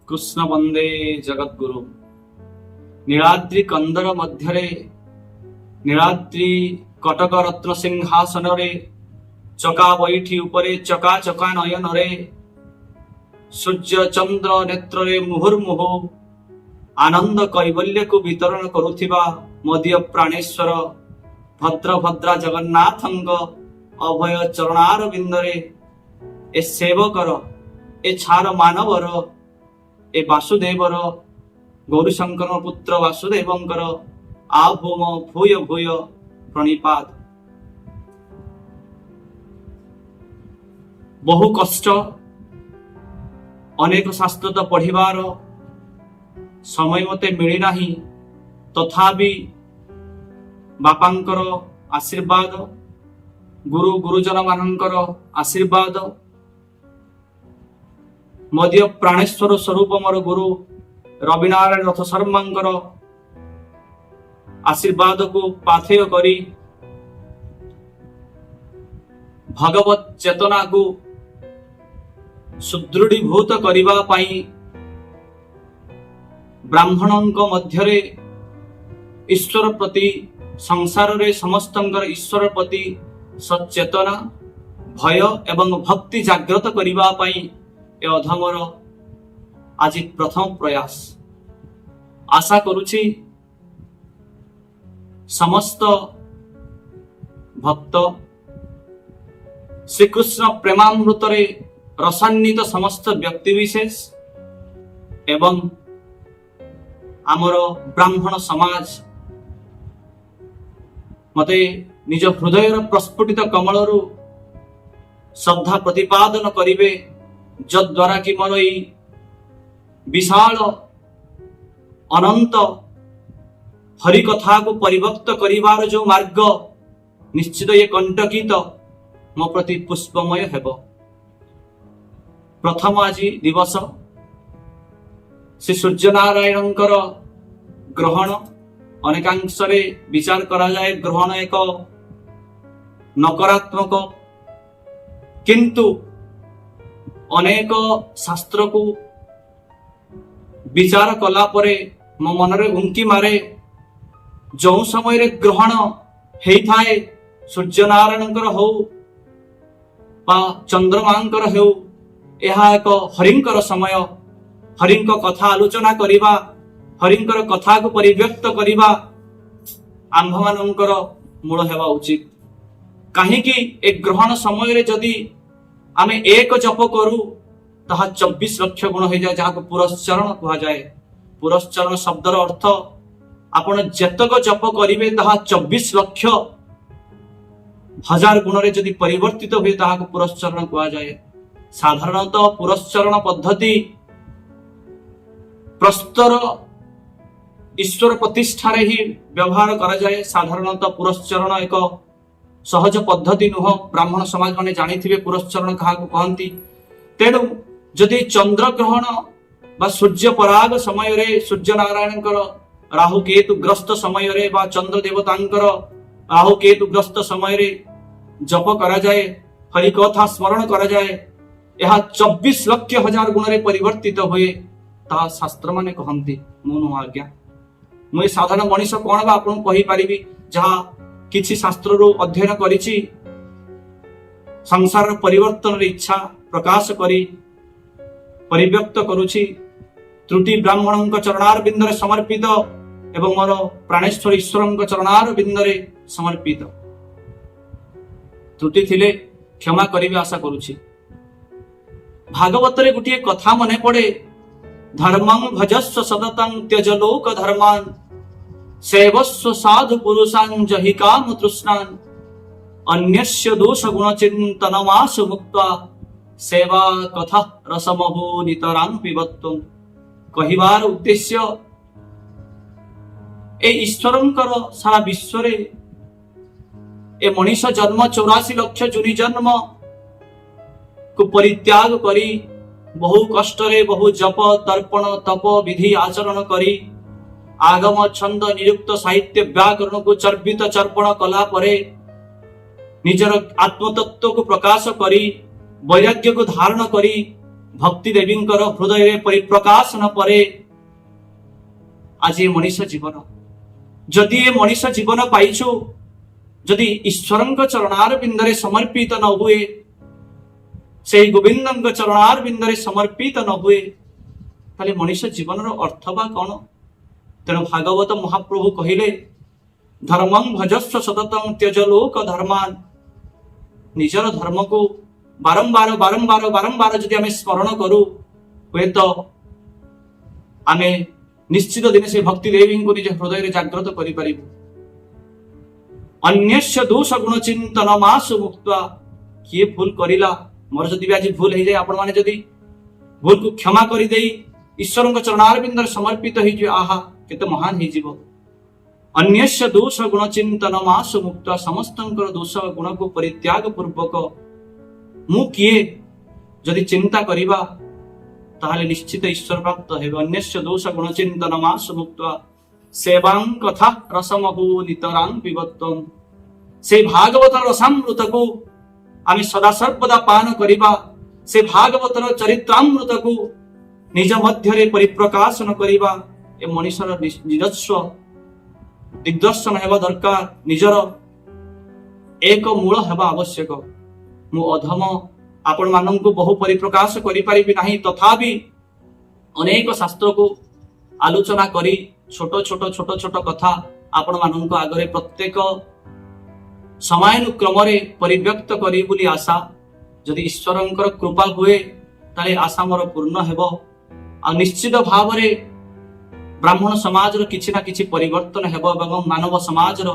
କୃଷ୍ଣ ବନ୍ଦେ ଜଗଦ୍ଗୁରୁ। ନୀଳାଦ୍ରି କନ୍ଦର ମଧ୍ୟରେ, ନୀଳାଦ୍ରି କଟକ ରତ୍ନ ସିଂହାସନରେ, ଚକା ବୈଠି ଉପରେ, ଚକା ଚକା ନୟନରେ, ସୂର୍ଯ୍ୟ ଚନ୍ଦ୍ର ନେତ୍ରରେ ମୁହୁର୍ମୁହୁ ଆନନ୍ଦ କୈବଲ୍ୟକୁ ବିତରଣ କରୁଥିବା ମଦୀୟ ପ୍ରାଣେଶ୍ୱର ଭଦ୍ର ଭଦ୍ରା ଜଗନ୍ନାଥଙ୍କ ଅଭୟ ଚରଣାରବିନ୍ଦରେ ଏ ସେବକର, ଏ ଛାର ମାନବର, ଏ ବାସୁଦେବର, ଗୌରୀଶଙ୍କର ପୁତ୍ର ବାସୁଦେବଙ୍କର ଆଭୂମ ଭୂୟ ଭୂୟ ପ୍ରଣିପାତ। ବହୁ କଷ୍ଟ, ଅନେକ ଶାସ୍ତ୍ର ତ ପଢିବାର ସମୟ ମତେ ମିଳିନାହିଁ। ତଥାପି ବାପାଙ୍କର ଆଶୀର୍ବାଦ, ଗୁରୁ ଗୁରୁଜନ ମାନଙ୍କର ଆଶୀର୍ବାଦ, ମଦୀୟ ପ୍ରାଣେଶ୍ୱର ସ୍ୱରୂପ ମୋର ଗୁରୁ ରବିନାରାୟଣ ରଥ ଶର୍ମାଙ୍କର ଆଶୀର୍ବାଦକୁ ପାଥେୟ କରି ଭଗବତ ଚେତନାକୁ ସୁଦୃଢ଼ୀଭୂତ କରିବା ପାଇଁ, ବ୍ରାହ୍ମଣଙ୍କ ମଧ୍ୟରେ ଈଶ୍ୱର ପ୍ରତି, ସଂସାରରେ ସମସ୍ତଙ୍କର ଈଶ୍ୱର ପ୍ରତି ସଚେତନା, ଭୟ ଏବଂ ଭକ୍ତି ଜାଗ୍ରତ କରିବା ପାଇଁ ଏ ଅଧମର ଆଜି ପ୍ରଥମ ପ୍ରୟାସ। ଆଶା କରୁଛି ସମସ୍ତ ଭକ୍ତ, ଶ୍ରୀକୃଷ୍ଣ ପ୍ରେମାମୃତରେ ରସାନ୍ୱିତ ସମସ୍ତ ବ୍ୟକ୍ତିବିଶେଷ ଏବଂ ଆମର ବ୍ରାହ୍ମଣ ସମାଜ ମତେ ନିଜ ହୃଦୟର ପ୍ରସ୍ଫୁଟିତ କମଳରୁ ଶ୍ରଦ୍ଧା ପ୍ରତିପାଦନ କରିବେ, ଯଦ୍ୱାରା କି ମୋର ଏଇ ବିଶାଳ ଅନନ୍ତ ହରି କଥାକୁ ପରିବ୍ୟକ୍ତ କରିବାର ଯୋଉ ମାର୍ଗ, ନିଶ୍ଚିତ ଇଏ କଣ୍ଟକିତ ମୋ ପ୍ରତି ପୁଷ୍ପମୟ ହେବ। ପ୍ରଥମ ଆଜି ଦିବସ, ଶ୍ରୀ ସୂର୍ଯ୍ୟନାରାୟଣଙ୍କର ଗ୍ରହଣ। ଅନେକାଂଶରେ ବିଚାର କରାଯାଏ ଗ୍ରହଣ ଏକ ନକାରାତ୍ମକ, କିନ୍ତୁ ଅନେକ ଶାସ୍ତ୍ରକୁ ବିଚାର କଲା ପରେ ମୋ ମନରେ ଉଙ୍କି ମାରେ, ଯେଉଁ ସମୟରେ ଗ୍ରହଣ ହେଇଥାଏ, ସୂର୍ଯ୍ୟନାରାୟଣଙ୍କର ହଉ ବା ଚନ୍ଦ୍ରମାଙ୍କର ହେଉ, ଏହା ଏକ ହରିଙ୍କର ସମୟ। ହରିଙ୍କ କଥା ଆଲୋଚନା କରିବା, ହରିଙ୍କର କଥାକୁ ପରିବ୍ୟକ୍ତ କରିବା ଆମ୍ଭମାନଙ୍କର ମୂଳ ହେବା ଉଚିତ। କାହିଁକି ଏ ଗ୍ରହଣ ସମୟରେ ଯଦି ଆମେ ଏକ ଜପ କରୁ, ତାହା 24 ଲକ୍ଷ ଗୁଣ ହେଇଯାଏ, ଯାହାକୁ ପୁରଶ୍ଚରଣ କୁହାଯାଏ। ପୁରଶ୍ଚରଣ ଶବ୍ଦର ଅର୍ଥ, ଆପଣ ଯେତକ ଜପ କରିବେ ତାହା 24 ଲକ୍ଷ ହଜାର ଗୁଣରେ ଯଦି ପରିବର୍ତ୍ତିତ ହୁଏ, ତାହାକୁ ପୁରଶ୍ଚରଣ କୁହାଯାଏ। ସାଧାରଣତଃ ପୁରଶ୍ଚରଣ ପଦ୍ଧତି ପ୍ରସ୍ତର ଈଶ୍ୱର ପ୍ରତିଷ୍ଠାରେ ହିଁ ବ୍ୟବହାର କରାଯାଏ। ସାଧାରଣତଃ ପୁରଶ୍ଚରଣ ଏକ ସହଜ ପଦ୍ଧତି ନୁହଁ। ବ୍ରାହ୍ମଣ ସମାଜ ମାନେ ଜାଣିଥିବେ ପୁରଶ୍ଚରଣ କାହାକୁ କହନ୍ତି। ତେଣୁ ଯଦି ଚନ୍ଦ୍ରଗ୍ରହଣ ବା ସୂର୍ଯ୍ୟ ପରାଗ ସମୟରେ, ସୂର୍ଯ୍ୟ ନାରାୟଣଙ୍କର ରାହୁ କେତୁ ଗ୍ରସ୍ତ ସମୟରେ ବା ଚନ୍ଦ୍ର ଦେବତାଙ୍କର ରାହୁ କେତୁ ଗ୍ରସ୍ତ ସମୟରେ ଜପ କରାଯାଏ, ହରି କଥା ସ୍ମରଣ କରାଯାଏ, ଏହା 24 ଲକ୍ଷ ହଜାର ଗୁଣରେ ପରିବର୍ତ୍ତିତ ହୁଏ। ତାହା ଶାସ୍ତ୍ର ମାନେ କହନ୍ତି, ମୁଁ ନୁହଁ ଆଜ୍ଞା। ମୁଁ ଏ ସାଧାରଣ ମଣିଷ, କଣ ବା ଆପଣଙ୍କୁ କହିପାରିବି? ଯାହା କିଛି ଶାସ୍ତ୍ରରୁ ଅଧ୍ୟୟନ କରିଛି, ସଂସାରର ପରିବର୍ତ୍ତନର ଇଚ୍ଛା ପ୍ରକାଶ କରି ପରିବ୍ୟକ୍ତ କରୁଛି। ତ୍ରୁଟି ବ୍ରାହ୍ମଣଙ୍କ ଚରଣାର ବିନ୍ଦରେ ସମର୍ପିତ ଏବଂ ମୋର ପ୍ରାଣେଶ୍ୱର ଈଶ୍ୱରଙ୍କ ଚରଣାର ବିନ୍ଦରେ ସମର୍ପିତ। ତ୍ରୁଟି ଥିଲେ କ୍ଷମା କରିବେ ଆଶା କରୁଛି। ଭାଗବତରେ ଗୋଟିଏ କଥା ମନେ ପଡେ, ଧର୍ମଂ ଭଜସ୍ୱ ସତତଂ ତ୍ୟଜ ଲୋକ ଧର୍ମାନ, ସେବସ୍ୱ ସାଧୁ ପୁରୁଷାନ୍ ଜହି କାମ ତୃଷ୍ଣାନ୍, ଅନ୍ୟସ୍ୟ ଦୋଷ ଗୁଣ ଚିନ୍ତନମାଶୁ ମୁକ୍ତ୍ୱା ସେବା କଥା ରସମହୋ ନିତରାଂ ପିବତ୍ୱଂ। କହିବାର ଉଦ୍ଦେଶ୍ୟ, ଏ ଈଶ୍ୱରଙ୍କର ସାରା ବିଶ୍ୱରେ ଏ ମଣିଷ ଜନ୍ମ, 84 ଲକ୍ଷ ଯୋନି ଜନ୍ମ କୁ ପରିତ୍ୟାଗ କରି, ବହୁ କଷ୍ଟରେ ବହୁ ଜପ, ତର୍ପଣ, ତପ ବିଧି ଆଚରଣ କରି, ଆଗମ, ଛନ୍ଦ, ନିରୁକ୍ତ, ସାହିତ୍ୟ, ବ୍ୟାକରଣକୁ ଚର୍ବିତ ଚର୍ପଣ କଲା ପରେ, ନିଜର ଆତ୍ମତତ୍ତ୍ୱକୁ ପ୍ରକାଶ କରି, ବୈରାଗ୍ୟକୁ ଧାରଣ କରି, ଭକ୍ତି ଦେବୀଙ୍କର ହୃଦୟରେ ପରିପ୍ରକାଶନ ପରେ ଆଜି ଏ ମଣିଷ ଜୀବନ, ଯଦି ଏ ମଣିଷ ଜୀବନ ପାଇଛୁ, ଯଦି ଈଶ୍ୱରଙ୍କ ଚରଣାରବିନ୍ଦରେ ସମର୍ପିତ ନ ହୁଏ, ସେଇ ଗୋବିନ୍ଦଙ୍କ ଚରଣାରବିନ୍ଦରେ ସମର୍ପିତ ନ ହୁଏ, ତାହେଲେ ମଣିଷ ଜୀବନର ଅର୍ଥ ବା କଣ? ତେଣୁ ଭାଗବତ ମହାପ୍ରଭୁ କହିଲେ, "ଧର୍ମଂ ଭଜସ୍ୱ ସତତଂ, ତ୍ୟଜ ଲୋକ ଧର୍ମାନ।" ନିଜର ଧର୍ମକୁ ବାରମ୍ବାର ବାରମ୍ବାର ବାରମ୍ବାର ଯଦି ଆମେ ସ୍ମରଣ କରୁ, ହୁଏତ ଆମେ ନିଶ୍ଚିତ ଦିନେ ସେ ଭକ୍ତି ଦେବୀଙ୍କୁ ନିଜ ହୃଦୟରେ ଜାଗ୍ରତ କରିପାରିବୁ। "ଅନ୍ୟସ୍ୟ ଦୋଷ ଗୁଣ ଚିନ୍ତନ ମାଶୁ ମୁକ୍ତ୍ୱା।" କିଏ ଭୁଲ କରିଲା, ମୋର ଯଦି ବି ଆଜି ଭୁଲ ହେଇଯାଏ, ଆପଣମାନେ ଯଦି ଭୁଲକୁ କ୍ଷମା କରିଦେଇ ଈଶ୍ୱରଙ୍କ ଚରଣାରବିନ୍ଦରେ ସମର୍ପିତ ହେଇଯିବେ, ଆହା, କେତେ ମହାନ ହେଇଯିବ। "ଅନ୍ୟସ୍ୟ ଦୋଷ ଗୁଣ ଚିନ୍ତନ ମାଶୁ ମୁକ୍ତ୍ୱା।" ସମସ୍ତଙ୍କର ଦୋଷ ଗୁଣକୁ ପରିତ୍ୟାଗ ପୂର୍ବକ ମୁଁ କିଏ ଯଦି ଚିନ୍ତା କରିବା, ତାହେଲେ ନିଶ୍ଚିତ ଈଶ୍ୱର ପ୍ରାପ୍ତ ହେବେ। "ଅନ୍ୟସ୍ୟ ଦୋଷ ଗୁଣ ଚିନ୍ତନ ମାଶୁ ମୁକ୍ତ୍ୱା ସେବାଂ କଥା ରସମହୁ ନିତରାଂ ପିବତ୍ୱମ୍।" ସେଇ ଭାଗବତର ରସାମୃତକୁ ଆମେ ସଦା ସର୍ବଦା ପାନ କରିବା। ସେ ଭାଗବତର ଚରିତ୍ରାମୃତକୁ ନିଜ ମଧ୍ୟରେ ପରିପ୍ରକାଶନ କରିବା। ଏ ମଣିଷର ନିଜସ୍ୱ ଦିଗ୍ଦର୍ଶନ ହେବା ଦରକାର, ନିଜର ଏକ ମୂଳ ହେବା ଆବଶ୍ୟକ। ମୁଁ ଅଧମ, ଆପଣମାନଙ୍କୁ ବହୁ ପରିପ୍ରକାଶ କରିପାରିବି ନାହିଁ। ତଥାପି ଅନେକ ଶାସ୍ତ୍ରକୁ ଆଲୋଚନା କରି ଛୋଟ ଛୋଟ ଛୋଟ ଛୋଟ କଥା ଆପଣମାନଙ୍କ ଆଗରେ ପ୍ରତ୍ୟେକ ସମୟାନୁକ୍ରମରେ ପରିବ୍ୟକ୍ତ କରିବି ବୋଲି ଆଶା। ଯଦି ଈଶ୍ୱରଙ୍କର କୃପା ହୁଏ, ତାହେଲେ ଆଶା ମୋର ପୂର୍ଣ୍ଣ ହେବ। ଆଉ ନିଶ୍ଚିତ ଭାବରେ ବ୍ରାହ୍ମଣ ସମାଜର କିଛି ନା କିଛି ପରିବର୍ତ୍ତନ ହେବ ଏବଂ ମାନବ ସମାଜର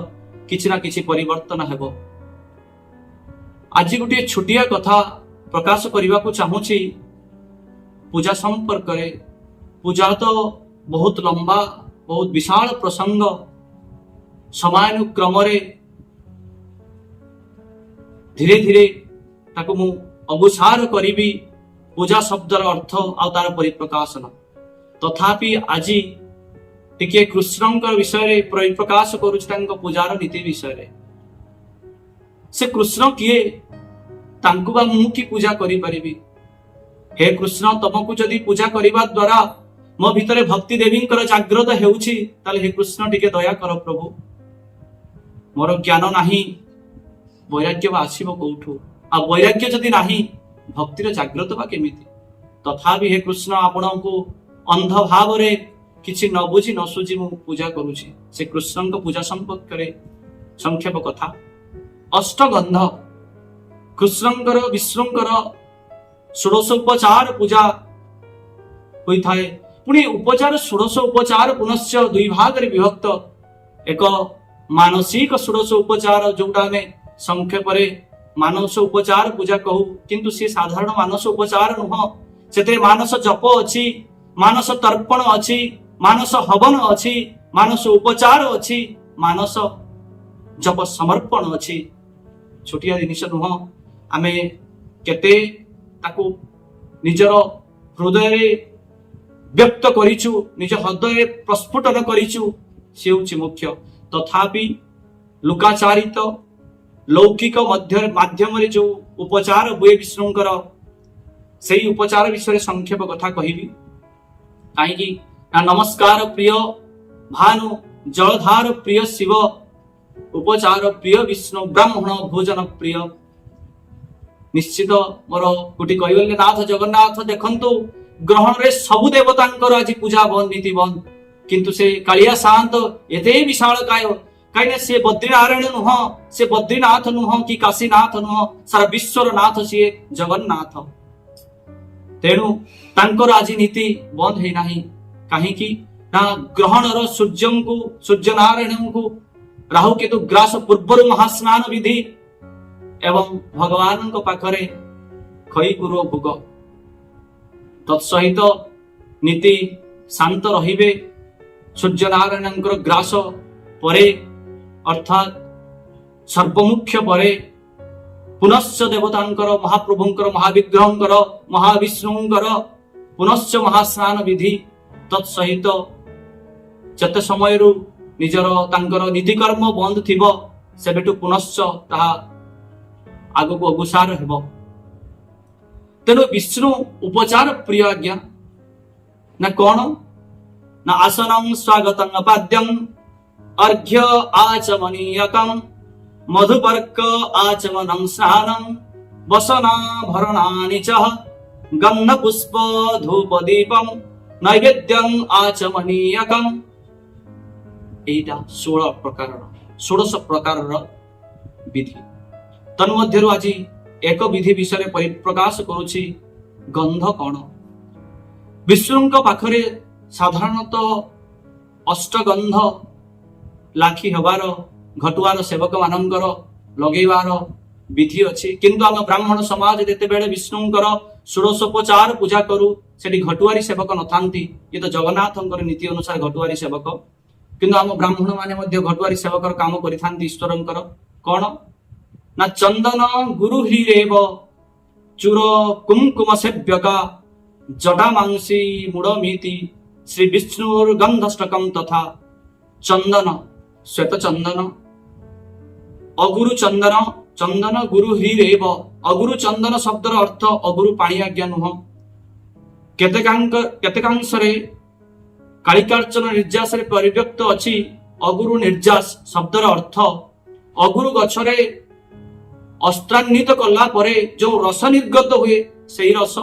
କିଛି ନା କିଛି ପରିବର୍ତ୍ତନ ହେବ। ଆଜି ଗୋଟିଏ ଛୋଟିଆ କଥା ପ୍ରକାଶ କରିବାକୁ ଚାହୁଁଛି ପୂଜା ସମ୍ପର୍କରେ। ପୂଜା ତ ବହୁତ ଲମ୍ବା, ବହୁତ ବିଶାଳ ପ୍ରସଙ୍ଗ। ସମୟାନୁକ୍ରମରେ ଧୀରେ ଧୀରେ ତାକୁ ମୁଁ ଅଗୁସାର କରିବି, ପୂଜା ଶବ୍ଦର ଅର୍ଥ ଆଉ ତାର ପରିପ୍ରକାଶନ। ତଥାପି ଆଜି ଟିକିଏ କୃଷ୍ଣଙ୍କ ବିଷୟରେ ପରିପ୍ରକାଶ କରୁଛି, ତାଙ୍କ ପୂଜାର ନୀତି ବିଷୟରେ। ସେ କୃଷ୍ଣ କିଏ, ତାଙ୍କୁ ବା ମୁଁ କି ପୂଜା କରିପାରିବି? ହେ କୃଷ୍ଣ, ତମକୁ ଯଦି ପୂଜା କରିବା ଦ୍ୱାରା ମୋ ଭିତରେ ଭକ୍ତି ଦେବୀଙ୍କର ଜାଗ୍ରତ ହେଉଛି, ତାହେଲେ ହେ କୃଷ୍ଣ, ଟିକେ ଦୟା କର ପ୍ରଭୁ। ମୋର ଜ୍ଞାନ ନାହିଁ, ବୈରାଗ୍ୟ ବା ଆସିବ କୋଉଠୁ? ଆଉ ବୈରାଗ୍ୟ ଯଦି ନାହିଁ, ଭକ୍ତିର ଜାଗ୍ରତ ବା କେମିତି? ତଥାପି ହେ କୃଷ୍ଣ, ଆପଣଙ୍କୁ ଅନ୍ଧ ଭାବରେ କିଛି ନ ବୁଝି ନ ସୁଝି ମୁଁ ପୂଜା କରୁଛି। ସେ କୃଷ୍ଣଙ୍କ ପୂଜା ସମ୍ପର୍କରେ ସଂକ୍ଷେପ କଥା। ଅଷ୍ଟଗନ୍ଧ କୃଷ୍ଣଙ୍କର, ବିଷ୍ଣୁଙ୍କର ଷୋଡ଼ଶ ଉପଚାର ପୂଜା ହୋଇଥାଏ। ପୁଣି ଉପଚାର, ଷୋଡ଼ଶ ଉପଚାର ପୁନଶ୍ଚ ଦୁଇ ଭାଗରେ ବିଭକ୍ତ। ଏକ ମାନସିକ ଷୋଡ଼ଶ ଉପଚାର, ଯୋଉଟା ଆମେ ସଂକ୍ଷେପରେ ମାନସ ଉପଚାର ପୂଜା କହୁ। କିନ୍ତୁ ସେ ସାଧାରଣ ମାନସ ଉପଚାର ନୁହଁ। ସେଥିରେ ମାନସ ଜପ ଅଛି, ମାନସ ତର୍ପଣ ଅଛି, ମାନସ ହବନ ଅଛି, ମାନସ ଉପଚାର ଅଛି, ମାନସ ଜପ ସମର୍ପଣ ଅଛି। ଛୋଟିଆ ଜିନିଷ ନୁହଁ। ଆମେ କେତେ ତାକୁ ନିଜର ହୃଦୟରେ ବ୍ୟକ୍ତ କରିଛୁ, ନିଜ ହୃଦୟରେ ପ୍ରସ୍ଫୁଟନ କରିଛୁ, ସେ ହେଉଛି ମୁଖ୍ୟ। ତଥାପି ଲୋକାଚାରିତ ଲୌକିକ ମଧ୍ୟରେ ମାଧ୍ୟମରେ ଯୋଉ ଉପଚାର ହୁଏ ବିଷ୍ଣୁଙ୍କର, ସେଇ ଉପଚାର ବିଷୟରେ ସଂକ୍ଷେପ କଥା କହିବି। କାହିଁକି ନା ନମସ୍କାର ପ୍ରିୟ ଭାନୁ, ଜଳଧାର ପ୍ରିୟ ଶିବ, ଉପଚାର ପ୍ରିୟ ବିଷ୍ଣୁ, ବ୍ରାହ୍ମଣ ଭୋଜନ ପ୍ରିୟ। ନିଶ୍ଚିତ ମୋର ଗୋଟି କହିଗଲେ ନାଥ ଜଗନ୍ନାଥ। ଦେଖନ୍ତୁ, ଗ୍ରହଣରେ ସବୁ ଦେବତାଙ୍କର ଆଜି ପୂଜା ବନ୍ଦ, ନୀତି ବନ୍ଦ। କିନ୍ତୁ ସେ କାଳିଆ ସାଆନ୍ତ ଏତେ ବିଶାଳ କାୟ, କାହିଁକିନା ସେ ବଦ୍ରୀନାରାୟଣ ନୁହଁ, ସେ ବଦ୍ରୀନାଥ ନୁହଁ କି କାଶୀନାଥ ନୁହଁ, ସାରା ବିଶ୍ୱର ନାଥ ସିଏ ଜଗନ୍ନାଥ। ତେଣୁ ତାଙ୍କର ଆଜି ନୀତି ବନ୍ଦ ହେଇନାହିଁ। କାହିଁକି ନା ଗ୍ରହଣର ସୂର୍ଯ୍ୟଙ୍କୁ, ସୂର୍ଯ୍ୟନାରାୟଣଙ୍କୁ ରାହୁ କେତୁ ଗ୍ରାସ ପୂର୍ବରୁ ମହାସ୍ନାନ ବିଧି ଏବଂ ଭଗବାନଙ୍କ ପାଖରେ ଖଇ କୁର ଭୋଗ, ତତ୍ସହିତ ନୀତି ଶାନ୍ତ ରହିବେ। ସୂର୍ଯ୍ୟନାରାୟଣଙ୍କର ଗ୍ରାସ ପରେ, ଅର୍ଥାତ୍ ସର୍ବମୁଖ୍ୟ ପରେ, ପୁନଶ୍ଚ ଦେବତାଙ୍କର, ମହାପ୍ରଭୁଙ୍କର, ମହାବିଗ୍ରହଙ୍କର, ମହାବିଷ୍ଣୁଙ୍କର ପୁନଶ୍ଚ ମହାସ୍ନାନ ବିଧି, ତତ୍ସହିତ ଯେତେ ସମୟରୁ ନିଜର ତାଙ୍କର ନୀତିକର୍ମ ବନ୍ଦ ଥିବ, ସେବେଠୁ ପୁନଶ୍ଚ ତାହା ଆଗକୁ ଅଗୁସାର ହେବ। ତେଣୁ ବିଷ୍ଣୁ ଉପଚାର ପ୍ରିୟ ଆଜ୍ଞା। ନା କଣ ନା ଆସନଂ ସ୍ୱାଗତଂ ପାଦ୍ୟଂ ଅର୍ଘ୍ୟ ଆଚମନୀୟକಂ ମଧୁପର୍କ ଆଚମନଂ ସ୍ନାନଂ ବସନାଭରଣାନି ଚ ଗନ୍ଧ ପୁଷ୍ପ ଧୂପ ଦୀପಂ ନୈବେଦ୍ୟଂ ଆଚମନୀୟକಂ। ଏଇଟା 16 ପ୍ରକାରର, 16 ପ୍ରକାରର ବିଧି। ତନ୍ମଧ୍ୟରୁ ଆଜି ଏକ ବିଧି ବିଷୟରେ ପରିପ୍ରକାଶ କରୁଛି। ଗନ୍ଧ କଣ? ବିଷ୍ଣୁଙ୍କ ପାଖରେ ସାଧାରଣତଃ ଅଷ୍ଟଗନ୍ଧ ଲାଖି ହେବାର, ଘଟୁଆର ସେବକ ମାନଙ୍କର ଲଗେଇବାର ବିଧି ଅଛି। କିନ୍ତୁ ଆମ ବ୍ରାହ୍ମଣ ସମାଜ ଯେତେବେଳେ ବିଷ୍ଣୁଙ୍କର ଷୋଡ଼ଶୋପଚାର ପୂଜା କରୁ, ସେଠି ଘଟୁଆରୀ ସେବକ ନଥାନ୍ତି। ଇଏ ତ ଜଗନ୍ନାଥଙ୍କର ନୀତି ଅନୁସାରେ ଘଟୁଆରୀ ସେବକ, କିନ୍ତୁ ଆମ ବ୍ରାହ୍ମଣ ମାନେ ମଧ୍ୟ ଘଟୁଆରୀ ସେବକର କାମ କରିଥାନ୍ତି ଈଶ୍ୱରଙ୍କର। କଣ ନା ଚନ୍ଦନ ଗୁରୁ ହ୍ରୀରେବ ଚୂର କୁଙ୍କୁମ ସେବ୍ୟକା ଜଟାମାଂସୀ ମୂଢ଼ମିତି ଶ୍ରୀ ବିଷ୍ଣୁର ଗନ୍ଧଷ୍ଟକಂ ତଥା। ଚନ୍ଦନ, ଶ୍ୱେତ ଚନ୍ଦନ, ଅଗୁରୁ ଚନ୍ଦନ। ଚନ୍ଦନ ଗୁରୁ ହ୍ରୀରେବ। ଅଗୁରୁ ଚନ୍ଦନ ଶବ୍ଦର ଅର୍ଥ ଅଗୁରୁ ପାଣି ଆଜ୍ଞା ନୁହଁ। କେତେକାଂଶରେ କାଳିକାର୍ଚ୍ଚନ ନିର୍ଯାସରେ ପରିବ୍ୟକ୍ତ ଅଛି। ଅଗୁରୁ ନିର୍ଯାସ ଶବ୍ଦର ଅର୍ଥ ଅଗୁରୁ ଗଛରେ ଅସ୍ତ୍ରାନ୍ବିତ କଲା ପରେ ଯୋଉ ରସ ନିର୍ଗତ ହୁଏ, ସେଇ ରସ,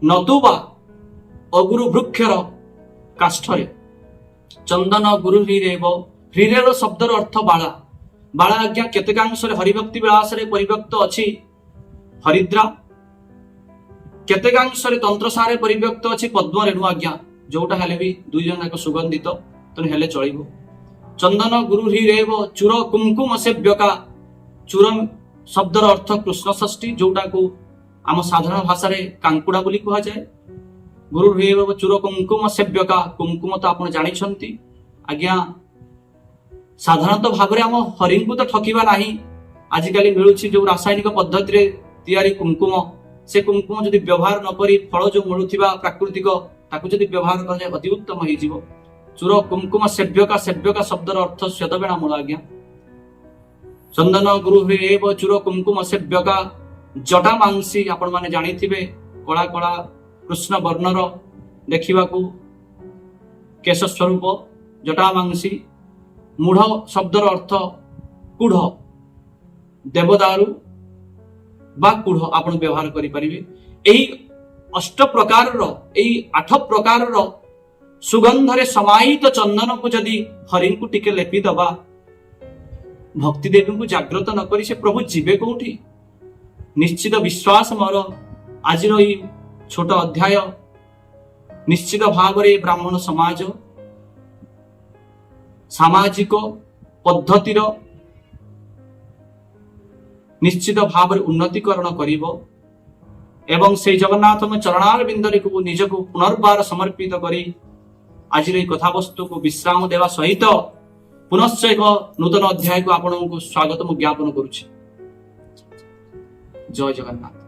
ନତୁବା ଅଗୁରୁ ବୃକ୍ଷର କାଷ୍ଠରେ। ଚନ୍ଦନ ଗୁରୁ ହ୍ରୀରେବ। ହ୍ରୀରେବ ଶବ୍ଦର ଅର୍ଥ ବାଳା। ବାଳା ଆଜ୍ଞା କେତେକାଂଶରେ ହରିଭକ୍ତି ବିଳାସରେ ପରିବ୍ୟକ୍ତ ଅଛି ହରିଦ୍ରା, କେତେକାଂଶରେ ତନ୍ତ୍ରସାରେ ପରିବ୍ୟକ୍ତ ଅଛି ପଦ୍ମରେଣୁ ଆଜ୍ଞା। ଯୋଉଟା ହେଲେ ବି ଦୁଇ ଜଣ ଯାକ ସୁଗନ୍ଧିତ, ତେଣୁ ହେଲେ ଚଳିବ। ଚନ୍ଦନ ଗୁରୁ ହ୍ରୀରେବ ଚୂର କୁଙ୍କୁମ ସେବ୍ୟକା। ଚୂର ଶବ୍ଦର ଅର୍ଥ କୃଷ୍ଣ ଷଷ୍ଠୀ, ଯୋଉଟାକୁ ଆମ ସାଧାରଣ ଭାଷାରେ କାଙ୍କୁଡା ବୋଲି କୁହାଯାଏ। ଗୁରୁ ହ୍ରୀରେବ ଚୂର କୁଙ୍କୁମ ସେବ୍ୟକା। କୁଙ୍କୁମ ତ ଆପଣ ଜାଣିଛନ୍ତି ଆଜ୍ଞା। ସାଧାରଣତଃ ଭାବରେ ଆମ ହରିଙ୍କୁ ତ ଠକିବା ନାହିଁ। ଆଜିକାଲି ମିଳୁଛି ଯୋଉ ରାସାୟନିକ ପଦ୍ଧତିରେ ତିଆରି କୁଙ୍କୁମ, ସେ କୁଙ୍କୁମ ଯଦି ବ୍ୟବହାର ନ କରି ଫଳ ଯୋଉ ମିଳୁଥିବା ପ୍ରାକୃତିକ, ତାକୁ ଯଦି ବ୍ୟବହାର କରାଯାଏ, ଅତି ଉତ୍ତମ ହେଇଯିବ। ଚୂର କୁଙ୍କୁମ ସେବ୍ୟକା। ସେବ୍ୟକା ଶବ୍ଦର ଅର୍ଥ ଶ୍ଵେତବେଣା ମୂଳ ଆଜ୍ଞା। ଚନ୍ଦନ ଗୁରୁ ହ୍ରୀରେବ ଚୂର କୁଙ୍କୁମ ସେବ୍ୟକା ଜଟା ମାଂସୀ। ଆପଣମାନେ ଜାଣିଥିବେ, କଳା କଳା କୃଷ୍ଣ ବର୍ଣ୍ଣର ଦେଖିବାକୁ କେଶ ସ୍ୱରୂପ ଜଟା ମାଂସୀ। ମୂଢ଼ ଶବ୍ଦର ଅର୍ଥ କୁଢ, ଦେବଦାରୁ ବା କୁଢ ଆପଣ ବ୍ୟବହାର କରିପାରିବେ। ଏହି ଅଷ୍ଟ ପ୍ରକାରର, ଏଇ ଆଠ ପ୍ରକାରର ସୁଗନ୍ଧରେ ସମାହିତ ଚନ୍ଦନକୁ ଯଦି ହରିଙ୍କୁ ଟିକେ ଲେପି ଦବା, ଭକ୍ତି ଦେବୀଙ୍କୁ ଜାଗ୍ରତ ନ କରି ସେ ପ୍ରଭୁ ଯିବେ କୋଉଠି? ନିଶ୍ଚିତ ବିଶ୍ୱାସ ମୋର, ଆଜିର ଏଇ ଛୋଟ ଅଧ୍ୟାୟ ନିଶ୍ଚିତ ଭାବରେ ବ୍ରାହ୍ମଣ ସମାଜ ସାମାଜିକ ପଦ୍ଧତିର ନିଶ୍ଚିତ ଭାବରେ ଉନ୍ନତିକରଣ କରିବ ଏବଂ ସେଇ ଜଗନ୍ନାଥଙ୍କ ଚରଣାରବିନ୍ଦରେ ନିଜକୁ ପୁନର୍ବାର ସମର୍ପିତ କରି ଆଜିର ଏଇ କଥାବସ୍ତୁକୁ ବିଶ୍ରାମ ଦେବା ସହିତ ପୁନଶ୍ଚ ଏକ ନୂତନ ଅଧ୍ୟାୟକୁ ଆପଣଙ୍କୁ ସ୍ୱାଗତ ମୁଁ ଜ୍ଞାପନ କରୁଛି। ଜୟ ଜଗନ୍ନାଥ।